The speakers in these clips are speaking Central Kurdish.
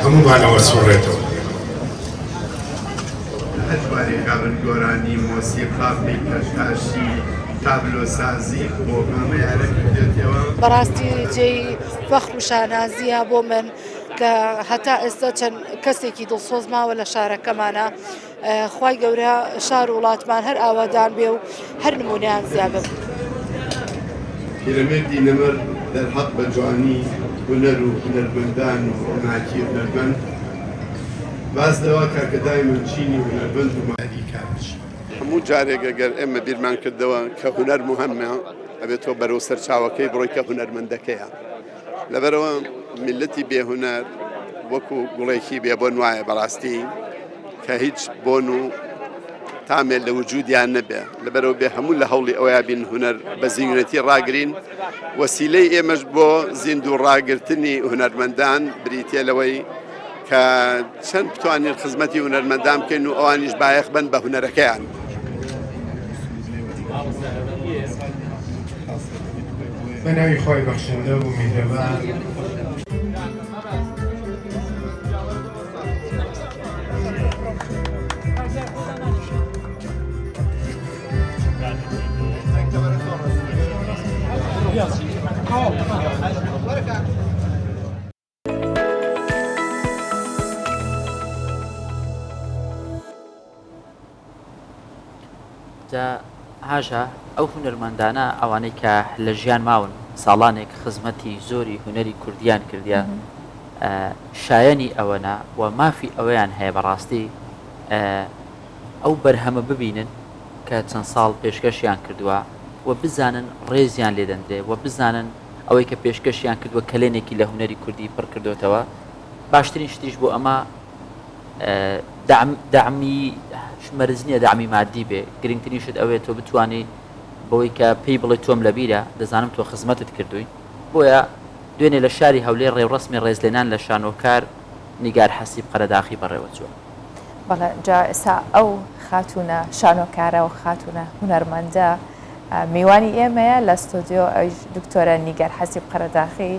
هەموومانەوە سوڕێتەوە. بەڕاستی جێی فەخر و شانازییە بۆ من کە هەتا ئێستا چەند کەسێکی دڵسۆز ماوە لە شارەکەمانە. خوای گەورە شار و وڵاتمان هەر ئاوادان بێ و هەر نمونەیان زیا بن. پیرەمێردی نەمر دەرهەق بە جوانی هونەر و هونەرمەندان و ڕووناکی هونەرمەند باس لەوە کا کە دایمەن چینی هونەرمەند و ماهری کارچ. هەموو جارێک ئەگەر ئێمە بیرمان کردەوە کە هونەر موهەمە ئەبێت تۆ بەرەو سەرچاوەکەی بڕۆی کە هونەرمەندەکەیە. لەبەرئەوە میللەتی بێ هونەر وەکو گوڵێکی بێ بۆن وایە بەڕاستی کە هیچ بۆن و تامێ لە وجودیان نەبێ لەبەرەوە بێ هەموو لە هەوڵی ئەویا بین هونەر بە زیینەتی ڕاگرین وەسیلەی ئێمەش بۆ زیندوو ڕاگرتنی هونەرمەندان بریتە لەوەی کە چەند بتوانین خزمەتی هونەرمەندان بکەین و ئەوانیش بایەخ بن بە هونەرەکەیان. بە ناوی خوای بەخشندە و میهرەبان. جا هاژە ئەو هونەرمەندانە ئەوانەی کە لە ژیان ماون ساڵانێک خزمەتی زۆری هونەری کوردیان کردیە شایەنی ئەوەنە و مافی ئەوەیان هەیە بەڕاستی ئەو بەرهەمە ببینن کە چەند ساڵ پێشکەشیان کردووە و بزانن ڕێزیان لێدەندرێ و بزانن ئەوەی کە پێشکەشیان کردووە کەلێنێکی لە هونەری کوردی پڕ کردۆتەوە باشترین شتیش بۆ ئەمە دەعمی مەرج نییە دەعمی مادی بێ گرنگترین شت ئەوەیە تۆ بتانی بەوەی کە پێی بڵێ تۆم لەبیرە دەزانم تۆ خزمەتت کردوین بۆیە دوێنێ لە شاری هەولێر ڕێوڕەسمی ڕێزلێنان لە شانۆکار نیگار حەسیب قەرەداخی بەڕێوەچووە. بەڵێ جا ئێستا ئەو خاتوونە شانۆکارە و خاتوونە هونەرمەندە میوانی ئێمەیە لە ستۆدیۆ ئەویش دکتۆرە نیگار حەسیب قەرەداخی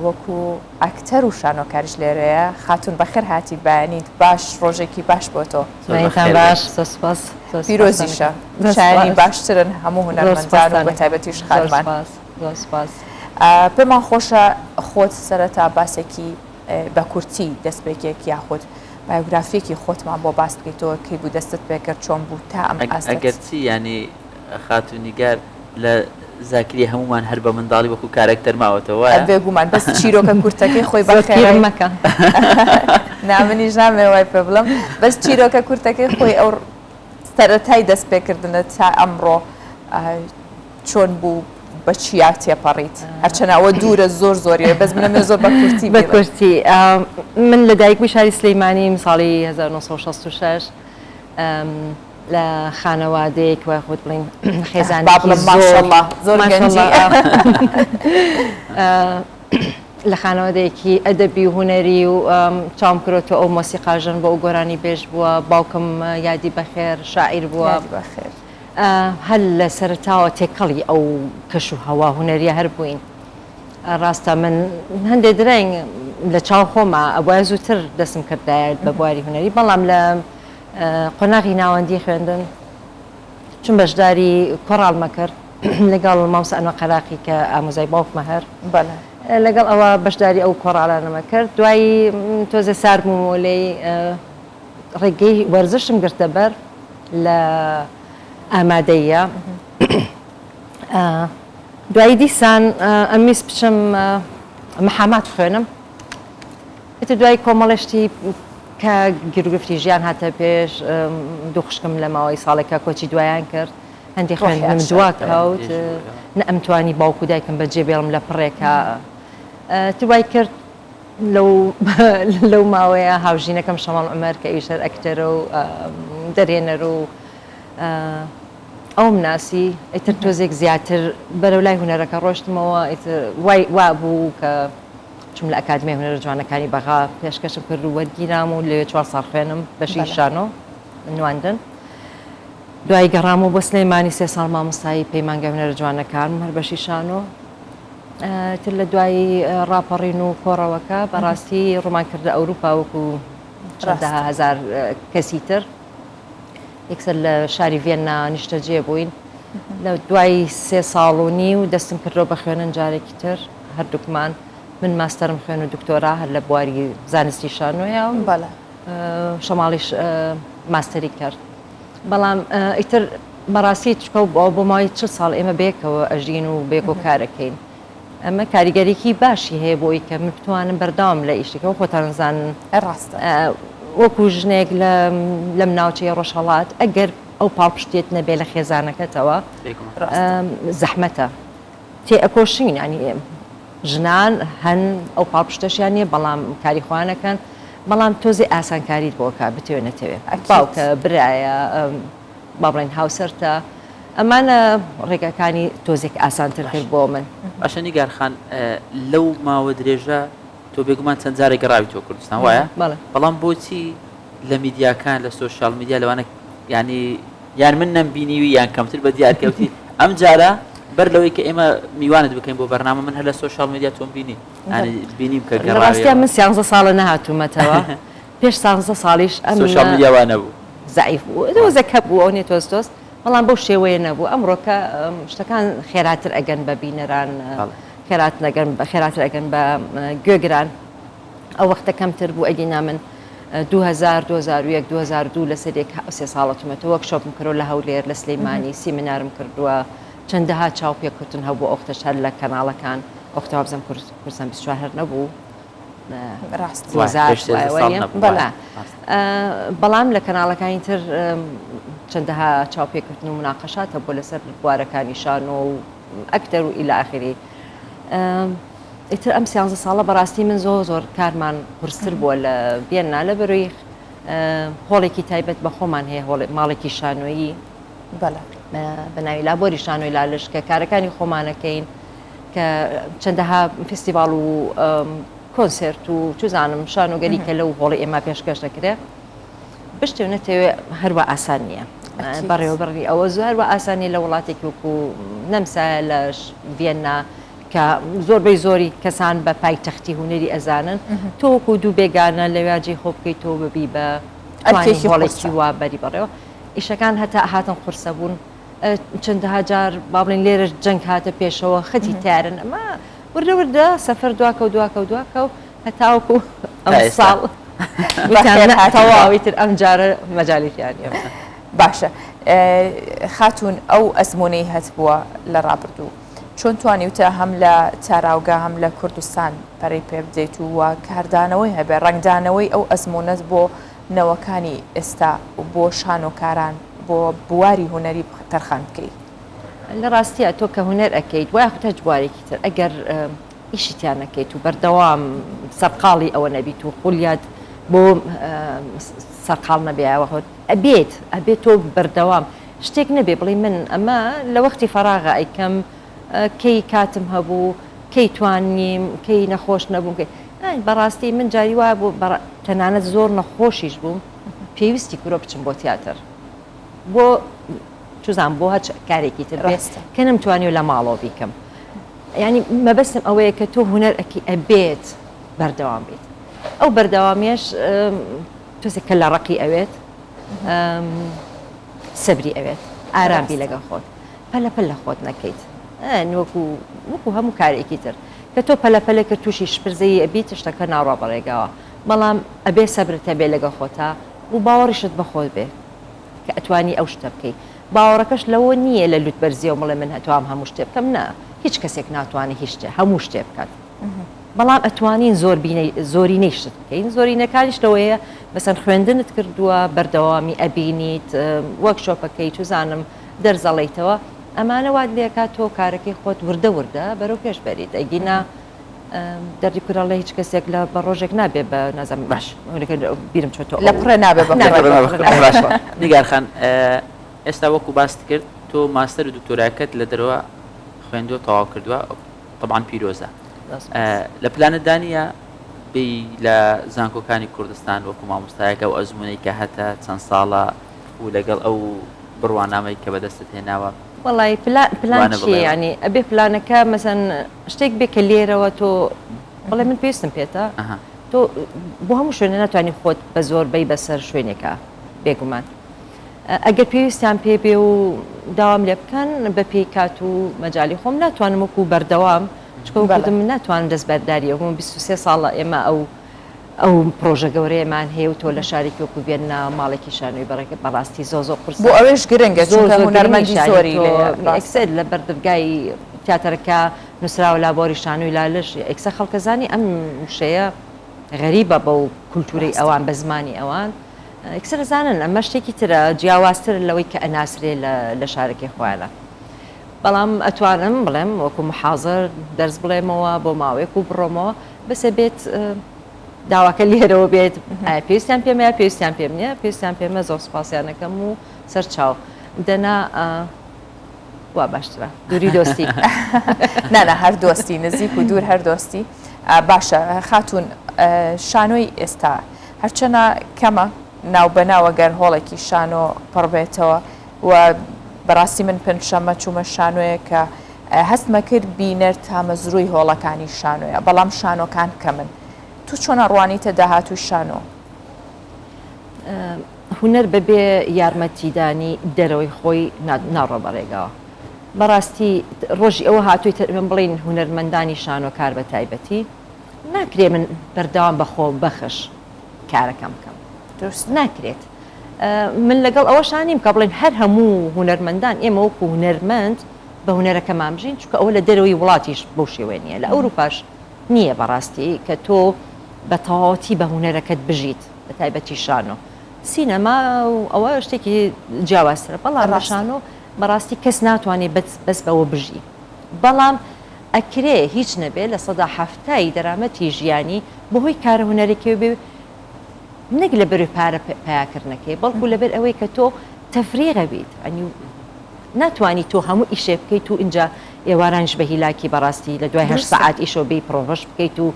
وەکو ئەکتەر و شانۆکاریش لێرەیە خاتوون بەخێر هاتی بەیانیت باش ڕۆژێکی باش بۆ تۆ. بەیانتان باش زۆر سوپاس زۆر سوپاس پیرۆزیشە شایەنی باشترن هەموو هونەرمەندان و بەتایبەتیش خانمان. زۆر سوپاس. پێمان خۆشە خۆت سەرەتا باسێکی بە کورتی دەستپێکێک یاخود بایۆگرافیەکی خۆتمان بۆ باس بکەیتەوە کەی بوو دەستت پێکرد چۆن بوو تا ئەم ئاستەت؟ ئەگەرچی یانی خاتوو نیگار لە زاکری هەموومان هەر بە منداڵی وەکو کارەکتەر ماوەتەوە وایە؟ بێگومان بەس چیرۆکە کورتەکەی خۆی زۆر بەخێرای پیرم مەکە. نا منیش نامەوێ وای پێ بڵێم بەس چیرۆکە کورتەکەی خۆی ئەو سەرەتای دەست پێکردنت تا ئەمڕۆ چۆن بوو بە چیا تێپەڕیت هەرچەند ئەوە دوورە زۆر زۆریە بەس منەمێ زۆر بە کورتی بە کورتی من لە دایک بووی شاری سلەیمانیم ساڵی 1966 لە خانەوادەیەک وای خۆت بڵین خێزانێکی زۆر زۆر گەنجی لە خانەوادەیەکی ئەدەبی و هونەری و چاوم کرۆتەوە ئەو مۆسیقاژەن بووە ئەو گۆرانی بێژ بووە باوکم یادی بەخێر شاعیر بووە بەخێر هەر لە سەرەتاوە تێکەڵی ئەو کەش و هەوا هونەریە هەر بووین ڕاستە من هەندێ درەنگ لە چاو خۆما ئەبوایە زووتر دەسم کردایە بە بواری هونەری بەڵام لە قۆناغی ناوەندی خوێندن چون بەشداری کۆڕاڵمە کرد لەگەڵ مامۆستا ئەنوەر قەراقی کە ئامۆزای باوکمە هەر لەگەڵ ئەوە بەشداری ئەو کۆڕاڵانەمە کرد دوایی تۆزێ سارد بوومەوە لێی ڕێگەی وەرزشم گرتە بەر لە ئامادەیە دوایی دیسان ئەمویست بچم محامات بخوێنم ئیتر دوای کۆمەڵێ شتی کە گیروگرفتی ژیان هاتە پێش، دوو خوشکم لە ماوەی ساڵێکا کۆچی دوایان کرد، هەندێ خوێندنم دوا کەوت، نەئەمتوانی باوک و دایکم بەجێ بێڵم لە پڕێکا، ئیتر وای کرد لەو لەو ماوەیە هاوژینەکەم شەماڵ عومەر کە ئەویش هەر ئەکتەرە و دەرهێنەر و ئەوم ناسی، ئیتر تۆزێک زیاتر بەرەو لای هونەرەکە ڕۆشتمەوە، ئیتر وای وابوو کە چووم لە ئەکادمیای هونەرە جوانەکانی بەغا پێشکەشم کرد و وەرگیرام و لەوێ چوار ساڵ خوێنم بەشی شانۆ نواندن. دوایی گەڕامەوە بۆ سلێمانی سێ ساڵ مامۆستایی پەیمانگای هونەرە جوانەکانم هەر بەشی شانۆ. تر لە دوای ڕاپەڕین و کۆڕەوەکە بەڕاستی ڕوومان کردە ئەوروپا وەکو چەندەها هەزار کەسی تر یەکسەر لە شاری ڤیەننا نیشتەجێ بووین لە دوای سێ ساڵ و نیو دەستم کردەوە بە خوێنن جارێکی تر هەردووکمان من ماستەرم خوێن و دکتۆرا هەر لە بواری زانستی شانۆیە بەڵێ شەماڵیش ماستەری کرد بەڵام ئیتر بەڕاستی چکە بۆ ماوەی چ ساڵ ئێمە بێکەوە ئەژین و بێکۆ کارەکەین ئەمە کاریگەریی باشی هەیە بۆ ئەوی کە من بتوانم بەردەوام لە ئیشەکە خۆتان زانن ڕاستە وەکو ژنێک لەم ناوچەی ڕۆژهەڵات ئەگەر ئەو پاڵپشتیت نەبێ لە خێزانەکەتەوە زەحمەتە تێ ئەکۆشین ینی ژنان هەن ئەو پاڵپشتەشیان نییە بەڵام کاری خۆیانەکەن بەڵام تۆزێ ئاسانکاریت بۆ کا بتەوێ نەتەوێ باوکە برایە با بڵێن هاوسەرتە ئەمانە ڕێگاکانی تۆزێک ئاسانتر کرد بۆ من. باشە نیگار خان لەو ماوە درێژە تۆ بێگومان چەند جارێک گەڕاویتەوە کوردستان وایە؟ بەڵام بۆچی لە میدیاکان لە سۆشیال میدیا لەوانە ینی یان من نەمبینیوی یان کەمتر بە دیار کەوتی ئەم جارە بەر لەوەی کە ئێمە میوانت بکەین بۆ بەرنامە من هەر لە سۆشیال میدیا تۆم بینی بینیم کە ڕاستە من سیانزە ساڵە نەهاتوومەتەوە پێش سانزە ساڵیش ئەم سۆشیال میدیا وا نەبوو زەعیف بوو تۆزێک هەبوو ئەو نیە تۆز تۆز بەڵام بەو شێوەیە نەبوو ئەمڕۆکە شتەکان خێراتر ئەگەن بە بینەران خێرات نەگەن بە خێراتر ئەگەن بە گوێگران ئەو وەختە کەمتر بوو ئەگینا من 2000 2001 2002 لەسەر یەک سێ ساڵە چوومەتەوە وەرکشۆپم کردووە لە هەولێر لە سلەیمانی سیمینارم کردووە چەندەها چاو پێکوتن هەبوو ئەو وەختەش هەر لە کەناڵەکان ئەو وەختە وابزانم کوردستان 24 هەر نەبوو بەڵام لە کەناڵەکانی تر چەندەها چاوپێکردن و مناقەشات هەبوو لەسەر بوارەکانی شانۆ و ئەکتەر و ئیلا ئاخری ئیتر ئەم سیانزە ساڵە بەڕاستی من زۆر زۆر کارمان قورستر بووە لە ڤیەننا لە بەرۆی هۆڵێکی تایبەت بە خۆمان هەیە هۆڵ ماڵێکی شانۆیی بە ناوی لابۆری شانۆی لالش کە کارەکانی خۆمانەکەین کە چەندەها فستیڤاڵ و کۆنسێرت و چزانم شانۆگەری کە لەو هۆڵی ئێمە پێشکەش دەکرێ بشتێ و نەتەوێ هەروە ئاسان نییە بەڕێوەبڕی ئەوە زۆر هەروە ئاسانی لە وڵاتێکی وەکو نەمسایە لە ڤیەننا کە زۆربەی زۆری کەسان بە پایتەختی هونەری ئەزانن تۆ وەکو دوو بێگانە لەویا جێی خۆ بکەیت تۆ ببی بە ئەرکێکی هۆڵێکی وا بەری بەڕێوە ئیشەکان هەتا هاتن قورسە بوون چەندەها جار با بڵێن لێرەش جەنگ هاتە پێشەوە خەتی تارن ئەمە وردە وردە سەفەر دواکەوت دواکەوت دواکەوت هەتاوەکو ئەم ساڵ تەواوی تر ئەم جارە مەجالی تیا نییە. باشە خاتوون ئەو ئەزموونەی هەتبووە لە ڕابردوو چۆن توانیوتە هەم لە تاراوگە هەم لە کوردستان پەرەی پێ بدەیت و کاردانەوەی هەبێ ڕەنگدانەوەی ئەو ئەزموونەت بۆ نەوەکانی ئێستا و بۆ شانۆکاران بۆ بواری هونەری تەرخان بکەی؟ لە ڕاستیا تۆ کە هونەر ئەکەیت وە یاخود هەچ بوارێکی تر ئەگەر ئیشی تیا نەکەیت و بەردەوام سەرقاڵی ئەوە نەبیت و خولیات بۆ سەرقاڵ نەبێ یاخود ئەبێت ئەبێت تۆ بەردەوام شتێک نەبێ بڵێی من ئەمە لە وەختی فەراغە ئەیکەم کەی کاتم هەبوو کەی توانیم کەی نەخۆش نەبووم کەی بەڕاستی من جاری وایە بۆ تەنانەت زۆر نەخۆشیش بووم پێویستی کورە بچم بۆ تیاتر بۆ چزان بۆ هەچ کارێکی تر بێ کە نەمتوانیوە لە ماڵەوە بیکەم ینی مەبەستم ئەوەیە کە تۆ هونەر ئەکی ئەبێت بەردەوام بیت ئەو بەردەوامیش تۆزێک کە لە ڕقی ئەوێت سەبری ئەوێت ئارام بی لەگەڵ خۆت پەلە پەل لە خۆت نەکەیت وەکو وەکو هەموو کارێکی تر کە تۆ پەلە پەلە کرد تووشی شپرزەیی ئەبیت شتەکە ناڕوا بە ڕێگاوە بەڵام ئەبێ سەبرت هەبێ لەگەڵ خۆتا و باوەڕیشت بە خۆت بێ کە ئەتوانی ئەو شتە بکەی باوەڕەکەش لەوە نییە لە لوت بەرزیەوە بڵێ من ئەتوام هەموو شتێ بکەم نا هیچ کەسێک ناتوانێت هیچ شتێ هەموو شتێ بکات بەڵام ئەتوانین زۆر بینەی زۆرینەی شت بکەین زۆرینەکانیش لەوەیە مەسەن خوێندنت کردووە بەردەوامی ئەبینیت وەرکشۆپەکەی چوزانم دەرزەڵێیتەوە ئەمانە وات لێکات تۆ کارەکەی خۆت وردە وردە بەرەو پێش بەریت ئەگینا دەردی کورە ڵێ هیچ کەسێک لە بە ڕۆژێک نابێ بە نازم باش بیرم چۆتەوە لە پڕێ نابێ بە باشە نیگار خان ئێستا وەکو باست کرد تۆ ماستەر و دکتۆراکەت لە دەرەوە خوێندووە تەواو کردووە تەبعەن پیرۆزە لە پلانتدا نییە بێی لە زانکۆکانی کوردستان وەکو مامۆستایەک ئەو ئەزموونەی کە هەتە چەند ساڵە و لەگەڵ ئەو بڕوانامەی کە بەدەستت هێناوە. وەڵی پلان چیە یانی ئەبێ پلانەکە مەسەن شتێک بێ کە لێرەوە تۆ بڵێ من پێویستم پێتە تۆ بۆ هەموو شوێنە ناتوانانی خۆت بە زۆر بەی بەسەر شوێنێکە بێگومان ئەگەر پێویستیان پێ بێ و داوام لێ بکەن بە پێی کات و مەجای خۆم ناتوانم وەکو بەردەوام چکە من ناتوانم دەست بەرداری ئەوم 23 ساڵە ئێمە ئەو ئەو پرۆژە گەورەیەمان هەیە و تۆ لە شارێکی وەکو ڤیەننا ماڵێکی شانۆی بەڕێکە بەڕاستی زۆر زۆر قورسە. بۆ ئەوێش گرنگە چونکە هونەرمەندی زۆری لێیە. ئێکسەر لە بەردەرگای تیاتەرەکە نووسراوە لابۆری شانۆی لالش ئێکسە خەڵکە زانی ئەم وشەیە غەریبە بەو کولتوورەی ئەوان بە زمانی ئەوان ئێکسەر زانن ئەمە شتێکی ترە جیاوازتر لەوەی کە ئەناسرێ لە شارەکەی خۆیانە. بەڵام ئەتوانم بڵێم وەکو محازر دەرس بڵێمەوە بۆ ماوەیەک و بڕۆمەوە بەس ئەبێت داواکە لێرەوە بێت ئایا پێویستیان پێمە یا پێویستیان پێم نییە پێویستیان پێمە زۆر سوپاسیانەکەم و سەر چاو دەنا وا باشترە دووری دۆستی نانا هەر دۆستی نزیک و دوور هەر دۆستی باشە خاتون شانۆی ئێستا هەرچەنە کەمە ناوبەناوە گەر هۆڵێکی شانۆ پڕبێتەوە و بەڕاستی من پێنجشەممە چوومە شانۆیەک کە هەستمەکرد بینەر تامەزرۆی هۆڵەکانی شانۆیە، بەڵام شانۆکان کەمن. تۆ چۆن ئەڕوانیتە داهاتووی شانۆ؟ هونەر بەبێ یارمەتیدانی دەرەوەی خۆی ناڕۆ بە ڕێگاوە. بەڕاستی ڕۆژی ئەوە هاتووی بڵێین هونەرمەندانی شانۆکار بە تایبەتی ناکرێ من بەردەوام بە خۆبەخش کارەکەم بکەم. دروستە. ناکرێت. من لەگەڵ ئەوەشا نیم کە بڵێن هەر هەموو هونەرمەندان ئێمە وەکو هونەرمەند بە هونەرەکەمان بژین چونکە ئەوە لە دەرەوەی وڵاتیش بەو شێوەیە نییە لە ئەوروپاش نییە بەڕاستی کە تۆ بە تەواوەتی بە هونەرەکەت بژیت بە تایبەتی شانۆ سینەما و ئەوە شتێکی جیاوازترە بەڵام لە شانۆ بەڕاستی کەس ناتوانێت بەس بەس بەوە بژی بەڵام ئەکرێ هیچ نەبێ 70% دەرامەتی ژیانی بەهۆی کارە هونەرەکەی بێ نەک لەبەر پارە پەیاکردنەکەی بەڵکو لەبەر ئەوەی کە تۆ تەفریغە بیت ئەنی ناتوانی تۆ هەموو ئیشێ بکەیت و ئینجا ئێوارانیش بە هیلاکی بەڕاستی لە دوای هەشت سەعات ئیشەوە بێی پڕۆڤەش بکەیت و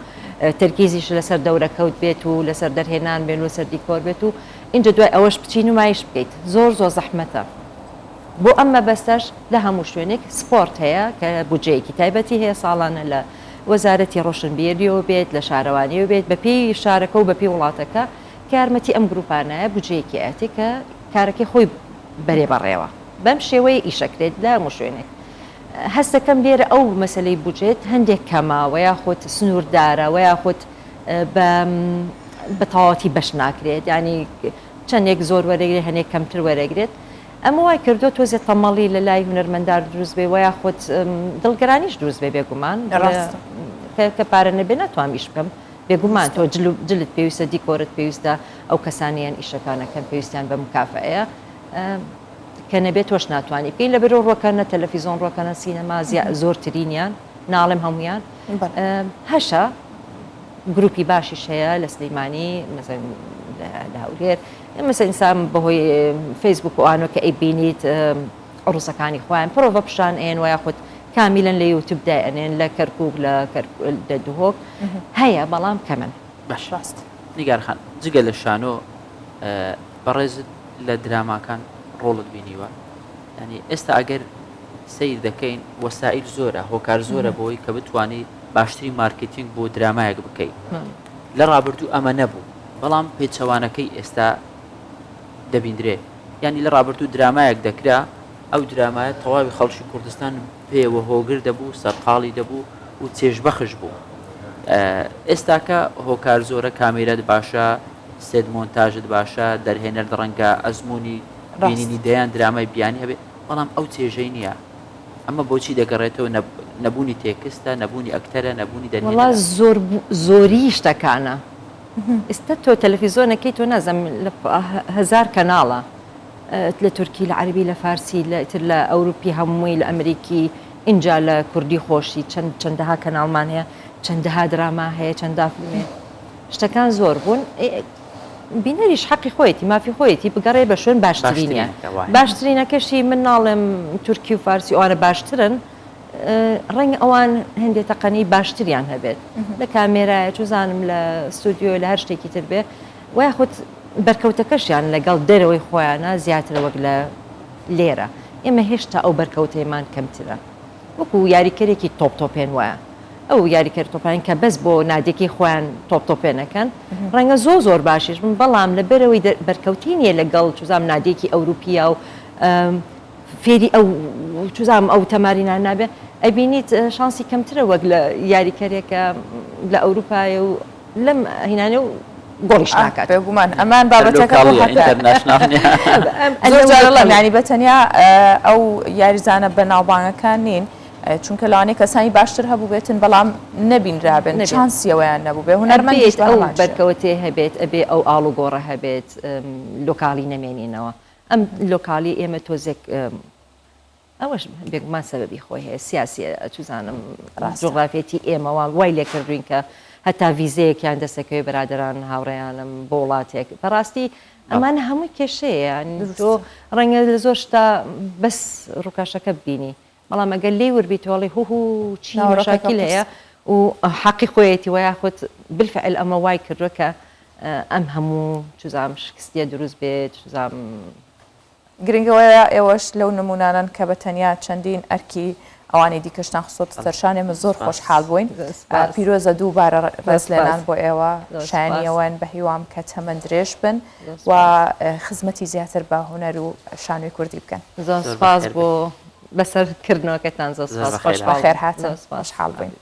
تەرکیزیش لەسەر دەورەکەوت بێت و لەسەر دەرهێنان بێن لەسەر دیکۆر بێت و ئینجا دوای ئەوەش بچی نمایش بکەیت زۆر زۆر زەحمەتە بۆ ئەم مەبەستەش لە هەموو شوێنێک سپۆرت هەیە کە بودجەیەکی تایبەتی هەیە ساڵانە لە وەزارەتی ڕۆشنبیریەوە بێت، لە شارەوانیەوە بێت، بە پێی شارەکە و بە پێی وڵاتەکە کە یارمەتی ئەم گروپانەیە بودجەیەکی ئەیاتێ کە کارەکەی خۆی بەرێ بەڕێوە. بەم شێوەیە ئیش ئەکرێت لە هەموو شوێنێک. هەست دەکەم لێرە ئەو مەسەلەی بودجێت هەندێک کەمە وە یاخود سنووردارە وە یاخود بە بە تەواوەتی بەش ناکرێت یانی چەندێک زۆر وەرەگرێت هەنێک کەمتر وەرەگرێت. ئەمە وای کردووە تۆزێ تەمەڵی لە لای هونەرمەندار دروست بێ وە یاخود دڵگرانیش دروست بێ بێگومان ڕاستە. کە کە پارە نەبێ ناتوانم ئیش بکەم بێگومان تۆ جل و جلت پێویستە دیکۆرت پێویستە ئەو کەسانەیان ئیشەکان ئەکەن پێویستیان بە مکافەئەیە کە نەبێ تۆش ناتوانی بکەی لەبەرەوە ڕۆکەنە تەلەفیزۆن ڕۆکەنە سینەما زیا زۆرترینیان ناڵێم هەمویان هەشە گروپی باشیش هەیە لە سلیمانی مەسەن لە هەولێر مەسەن ئینسان بەهۆی فەیسبوک و ئانۆ کە ئەیبینیت عروسەکانی خۆیان پرۆڤە پیشان ئەیەن وە یاخود کامیلەن لە یوتیوب دایئەنێن لە کەرکوک لە لە دهۆک هەیە بەڵام کەمن. باشە ڕاست نیگار خان جگە لە شانۆ بەڕێزت لە دراماکان ڕۆڵت بینیوە یانی ئێستا ئەگەر سەیر دەکەین وەسائیل زۆرە هۆکار زۆرە بۆی کە بتانی باشترین مارکتینگ بۆ درامایەک بکەیت لە ڕابردوو ئەمە نەبوو بەڵام پێچەوانەکەی ئێستا دەبیندرێ یانی لە ڕابردوو درامایەک دەکرا ئەو درامایە تەواوی خەڵکی کوردستان پێوە هۆگر دەبوو سەرقاڵی دەبوو و چێژبەخش بوو ئێستاکە هۆکار زۆرە کامێرەت باشە سێت مۆنتاژت باشە دەرهێنەر ڕەنگە ئەزمموی بینینی دەیان درامای بیانی هەبێ بەڵام ئەو چێژەی نییە ئەمە بۆچی دەگەڕێتەوە نەبوونی تێکستە نەبوونی ئەکتەرە نەبوونی دەرهێنەرە؟ وەڵا زۆر زۆری شتەکانە ئێستا تۆ تەلەفیزۆنەکەی تۆ نازم لە هەزار کەناڵە لە تورکی لە عەربی لە فارسی لە ئیتر لە ئەوروپی هەمووی لە ئەمریکی ئینجا لە کوردی خۆشی چەند چەندەها کەناڵمان هەیە چەندەها دراما هەیە چەندا فیلمێ شتەکان زۆر بوون بینەریش حەقی خۆیەتی مافی خۆیەتی بگەڕێ بە شوێن باشترینیان باشترینەکەشی من ناڵێم تورکی و فارسی ئەوانە باشترن ڕەنگە ئەوان هەندێک تەقەنەی باشتریان هەبێت لە کامێرایە چزانم لە ستودیۆ لە هەر شتێکی تر بێ و یاخود بەرکەوتەکەشیان لەگەڵ دەرەوەی خۆیانە زیاترە وەک لە لێرە. ئێمە هێشتا ئەو بەرکەوتەیمان کەمترە وەکو یاریکەرێکی تۆپ تۆپێن وایە ئەو یاریکەر تۆپان کە بەس بۆ نادیەکەی خۆیان تۆپ تۆپێنەکەن ڕەنگە زۆر زۆر باشیش بن بەڵام لەبەرەوەی بەرکەوتەی نییە لەگەڵ چوزام نادیەکی ئەوروپیا و فێری ئەو چوزام ئەو تەمارینان نابێ ئەبینیت شانسی کەمترە وەک لە یاریکەرێکە لە ئەوروپایە و لەم هینانە و گۆڵیش ناکات. بێگومان ئەمان بابەتەکە بۆ هەتا زۆر جار ئەڵێم یانی بە تەنیا ئەو یاریزانە بەناوبانگەکان نین چونکە لەوانەیە کەسانی باشتر هەبووبێتن بەڵام نەبینرابن چانسی ئەوەیان نەبووبێ هونەرمەندیش ئەبێت ئەو بەرکەوتەی هەبێت ئەبێ ئەو ئاڵوگۆڕە هەبێت لۆکاڵی نەمێنینەوە ئەم لۆکاڵی ئێمە تۆزێک ئەوەش بێگومان سەبەبی خۆی هەیە سیاسیە چوزانم جوغرافیەتی ئێمە وا وای لێکردوین کە هەتا ڤیزەیەکیان دەستەکەوێ برادەران هاوڕێیانم بۆ وڵاتێک بەڕاستی ئەمانە هەمووی کێشەیە تۆ ڕەنگە لە زۆر شتا بەس ڕووکەشەکە ببینی بەڵام ئەگەر لێی وربیتەوە ئەڵێی هوهو چی مەشاکیل هەیە و حەقی خۆیەتی وە یاخود بالفعل ئەمە وای کردووە کە ئەم هەموو چوزام شکستیە دروست بێت چوزام گرنگ ئەوەیە ئێوەش لەو نموونانەن کە بە تەنیا چەندین ئەرکی ئەوانی دیکەشتان خستۆتە سەر شان، ئێمە زۆر خۆشحاڵ بووین، پیرۆزە دووبارە ڕێزلێنان بۆ ئێوە، شایەنی ئەوەن، بە هیوام کە تەمەن درێژ بن و خزمەتی زیاتر بە هونەر و شانۆی کوردی بکەن. زۆر سوپاس بۆ بەسەر کردنەوەکەتان زۆر سوپاس خۆشحاڵ بەخێرهاتن خۆشحاڵ بووین.